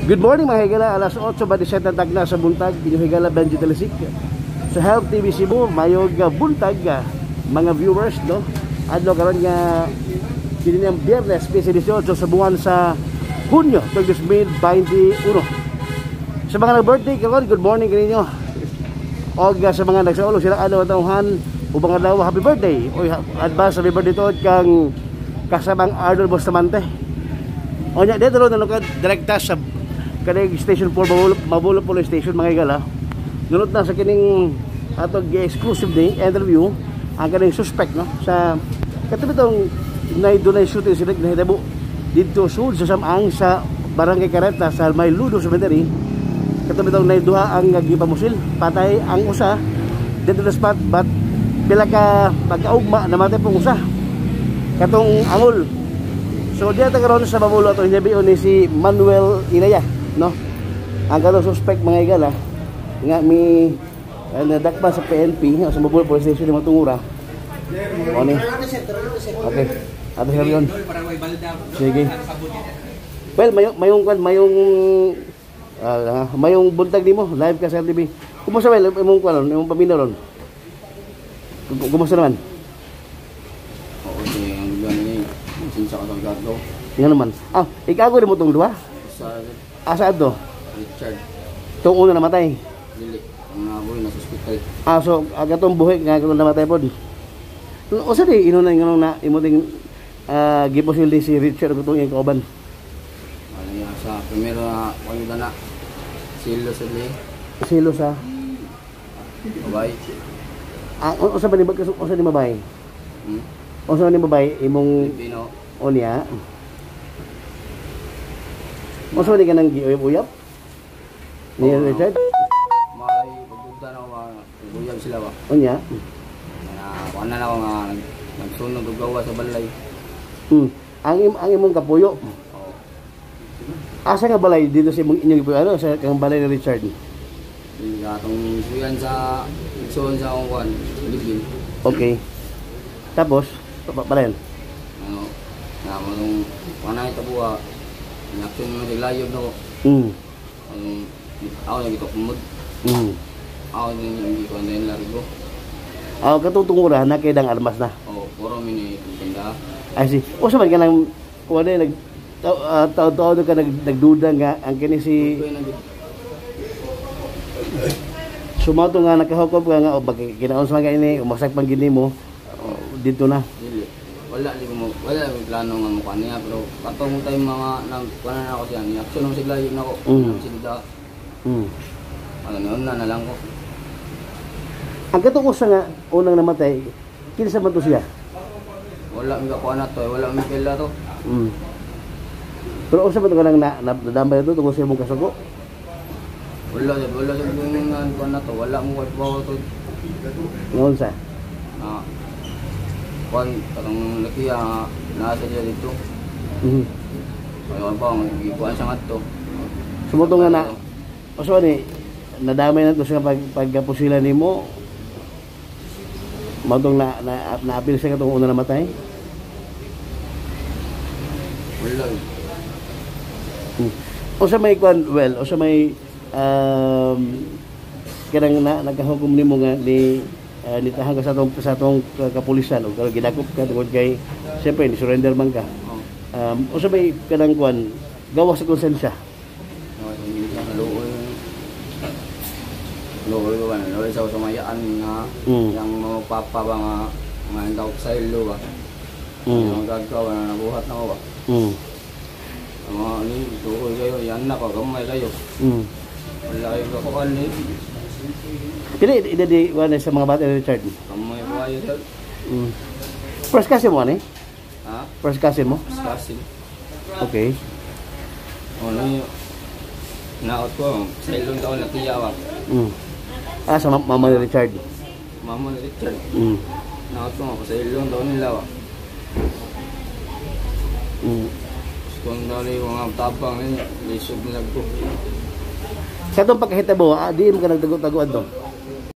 Good morning, mga higala, alas 8:27 ng tagna sa buntag, inyong higala Benji Talisik sa Help TV Cebu. Mayog buntag, mga viewers, no? Adlaw karon nga kini ang Biyernes, 18 sa buwan sa Hunyo, 2021. Sa mga nag-birthday karon, good morning kaninyo. Og sa mga nagsaulog sila adlaw tawhan ubang adlaw, happy birthday. Oy, advance happy birthday to kang kasamang Arnold Bustamante. Onya dito ro nalukad direkta sa kaning Station 4 Mabulo, Mabulo Police Station, mga higala. Nunot na sa kining atong exclusive day interview ang kaning suspect, no, sa katong itong nay dunay shooting sila nahitabo didto sud sa Samang sa Barangay Careta sa may Ludo Cemetery. Katong itong nay duha ang gipamusil, patay ang usa dito the spot, but pila ka pagkaugma namatay pong usa katong angol. So diya ta karon sa Mabulo atong interview ni si Manuel Inaya, no? Ang katong suspect, mga higala, nga mi nadakpan sa PNP o sa Mabulo Police Station ni Matungura. O ni. Okay. Ato siya yun. Sige. Well, mayong mayong kwan, mayong mayong buntag nimo, live ka sa TV. Kumusta, well, imong kwan ron, imong pamilya ron? Kumusta naman? Oo, sige, ang gano'n eh. Sinsa ka itong gagaw. Nga naman. Ah, ikaw mo tong duha? Sa Asa adto? Richard. Tong una namatay. Dili. Ang nabuhay nasa ospital. Ah, so katong buhi nga katong namatay pod. Usa di inunay nganong na imo ting giposil di si Richard ug katong iyang kauban? Ano yan, sa primero na kanyuda na. Silo sa li. Silo sa Babay. Ah, usa ba ni usa ni babae? Hmm? Usa ni babae imong Pilipino. Unya? Usa ni kanang giuyap-uyap? Ni Oo. Richard? May pagdugda na ako ba? Naguyab sila ba? Unya. Na, kuha na ako nga nagsunog og gawa sa balay. Ang imong kapuyo. Oo. Asa nga balay dito sa imong inyong gipuyo? Ano sa kang balay ni Richard? Dili atong suyan sa igsoon sa akong kuan, Pilipin. Okay. Tapos, balayan. Ano, na mo nung kuha na ito buha. Inaksyon mo siglayob na ko. Ang ako nagito kumod. Ako din hindi ko na yung largo. Ah, katong tungura na kay dang armas na. Oo, puro mini itong. Ay si. Usa man ka nang kuan na nag taon-taon ka nagduda nga ang kini si sumato nga nakahukom ka nga o kinaon sa mga ini umasak pang gini mo dito na. Dili. Wala di ko mo wala ko plano nga mo niya pero katong time mga nag kuan na ako siya ni action mo siglayob na ko. Sila ano noon na na lang ko. Ang katong usa nga unang namatay, kinsa man to siya? Wala mi kuan na to, wala mi pila to. Pero usa man to ka nang nadambay to tungkol sa imong kasugo? Wala wala sa nga kuan na to, wala mo kay bawo to. Ngayon sa? Na kuan katong laki nasa siya dito. Kaya ba ang gikuan siya ngadto. Sumuto nga na usa ni nadamay na to siya pagkapusila nimo. Matong na naapil siya katong una namatay. Wala. Usa may kwan, well, usa may kanang na nagkahukom nimo nga ni nitahan ka sa atong kapulisan o gidakop ka tungod kay siyempre ni surrender man ka. Oh. Usa may kanang kwan gawas sa konsensya? No, hindi siya naluoy. Luoy ko ba? Luoy sa sumayaan nga yang mga papa ba nga nga tawag sa ilo ba. Yung gagawa na nabuhat na ko ba. Ang mga ni luoy kayo, yan na ko gamay kayo. Wala kayo kakuan ni. Pila edad di wala sa mga bata ni Richard? Gamay po kayo sir. First cousin mo ani? Ha? First cousin mo? First cousin. Okay. Ano yun? Naot ko, sa ilong taon na tiya ba? Ah, sa mama ni Richard. Mama ni Richard. Naot ko sa ilong taon nila ba? Kung dali ko nga tabang niya, lisod nila ko. Sa itong pagkahitabo, di mo ka nagtago-taguan to?